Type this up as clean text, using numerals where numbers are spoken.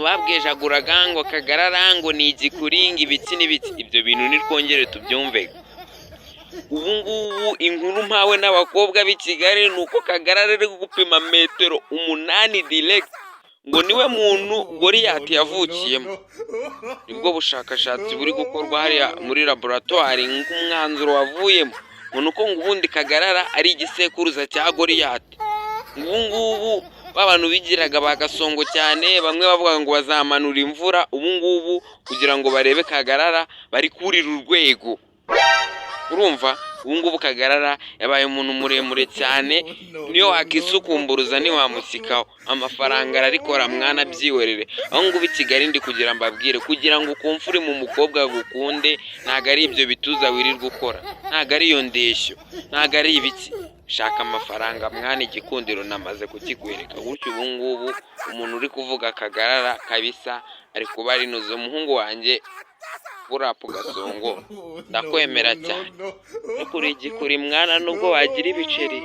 Babwejaguraga ngo Kagarara ngo ni igikuringa, ibiki n'ibiki. Ibyo bintu nitwongere tubyumve. Ubu ngubu inkuru mpawe n'abakobwa b'i Kigali ni uko Kagarara ari gupima metero 8 direct, ngo niwe muntu Goriyati yavukiyemo. Nibwo bushakashatsi buri gukorwa hariya muri laboratwari. Nk'umwanzuro wavuyemo ngo ni uko ngo ubundi Kagarara ari igisekuruza cya Goriyati. Ubu ngubu ba bantu bigiraga ba gasongo cyane, bamwe bavuga ngo bazamanura imvura, ubu ngubu kugira ngo barebe Kagarara bari kurira urwego. Urumva, ubu ngubu Kagarara yabaye umuntu muremure cyane, niyo wakisukumburuza ntiwamusikaho. Amafaranga ararikora mwana, byihorere. Aho ngubu i Kigali ndi kugira mbabwire, kugira ngo ukumve mu mukobwa agukunde, ntabwo ari ibyo bituza wirirwa ukora, ntabwo ari iyo ndeshyo, ntabwo ari ibiki. Shaka amafaranga mwana, igikundiro namaze kukikwereka gutyo. Ubu ngubu umuntu uri kuvuga Kagarara kabisa ari kuba arinuze. Umuhungu wanjye burapu Gasongo, ndakwemera cyane, ariko uri igikuri mwana, nubwo wagira ibiceri.